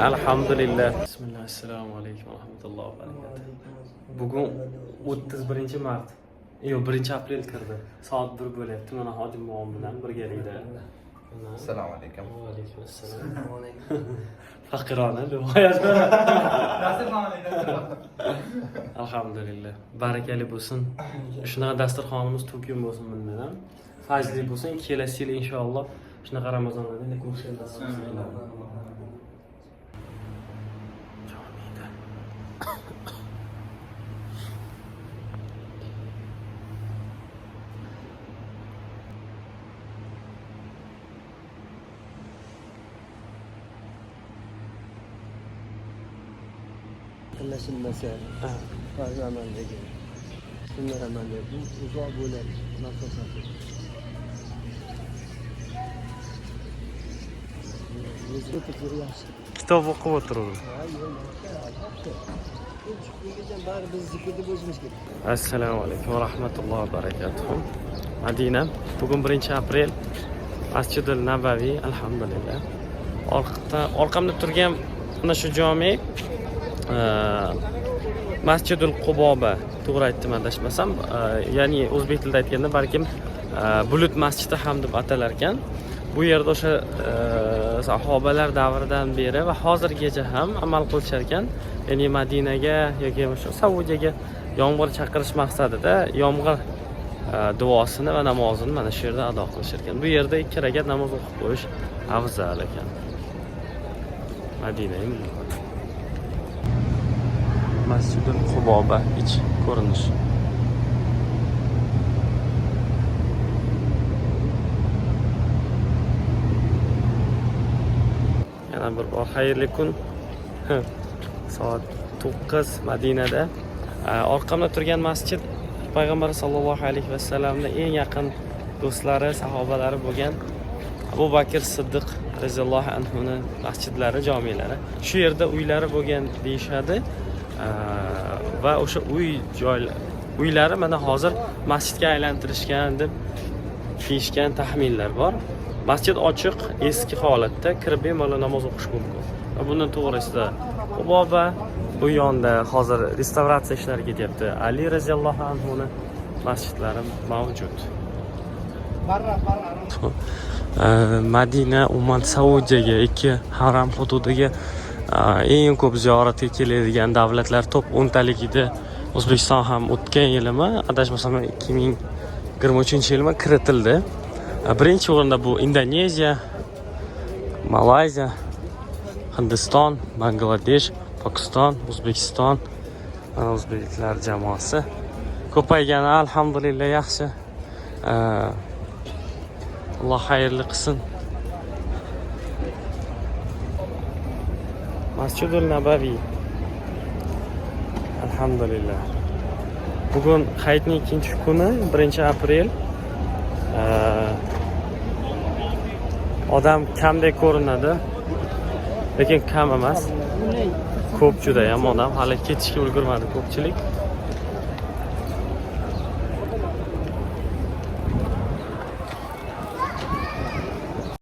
Alhamdulillah. Bismillah, assalomu alaykum va rahmatullohi va barakatuh. Bugun 31 mart. Yo'q, 1 aprel kirdi. Soat 1 bo'lyapti. Mana Hojim bobom bilan birgalikda. Assalomu alaykum. Va alaykum assalom. Faqirona rivoyat. Alhamdulillah. Barakali bo'lsin. Shunaqa dasturxonimiz to'kin bo'lsin bundan ham. Fayzli bo'lsin. Kelasi yil inshaalloh shunaqa Ramazonlarda endi ko'rishamiz. Jomiyda. Yaqinlashilmasa, farz amaldagi, sunnat amaldagi bu uzoq bo'ladi masofasi. Yaxshi. Kitob o'qib o'tiruvdim. Ha, yo'q, albatta. Chiqqungacha bari biz zikrda bo'lishimiz kerak. Assalomu alaykum va rahmatullohi va barakatuh. Madina, bugun 1 aprel. Masjidul Nabaviy, alhamdulillah. Orqamda turgan mana shu jome Masjidul Quboba, to'g'ri aytdim adashmasam, ya'ni o'zbek tilida aytganda balkim Bulut masjidi ham deb atalar ekan. Bu yerda o'sha sahobalar davridan beri va hozirgacha ham amal qilishar ekan. Ya'ni Madinaga yoki o'sha Saudiyaga yomg'ir chaqirish maqsadida yomg'ir duosini va namozini mana shu yerda ado qilishar ekan. Bu yerda ikki rakat namoz o'qib qo'yish afzal ekan. Madina Masjidul Quboba ich ko'rinishi. Yana bir bor xayrli kun. Soat 9 Madinada. Orqamda turgan masjid payg'ambar sollallohu alayhi vasallamni eng yaqin do'stlari, sahobalari bo'lgan Abu Bakr Siddiq roziyallohu anhuni masjidlari, jomelari. Shu yerda uylari bo'lgan deyishadi. Va o'sha uy joy uylari mana hozir masjidga aylantirishgan deb deyishgan taxminlar bor. Masjid ochiq, eski holatda kirib bemalol namoz o'qish mumkin. Va bundan to'g'risida Quboba, bu yonda hozir restavratsiya ishlari ketyapti. Ali roziyallohu anhuni masjidlari mavjud. Madina umuman Saudiyaga ikki haram hududiga eng ko'p ziyoratga keladigan davlatlar top 10 taligida O'zbekiston ham o'tgan yilimi, adashmasam, 2023-yilmi kiritildi. Birinchi o'rinda bu Indoneziya, Malayziya, Hindiston, Bangladesh, Pokiston, O'zbekiston. Mana o'zbeklar jamoasi ko'paygani alhamdulillah yaxshi. Alloh xayrli qilsin. Masjidul Nabaviy. Alhamdulillah. Bugun hayitning ikkinchi kuni, 1 aprel. Odam kamdek ko'rinadi. Lekin kam emas. Ko'p, juda ham odam. Hali ketishga ulgurmadi ko'pchilik.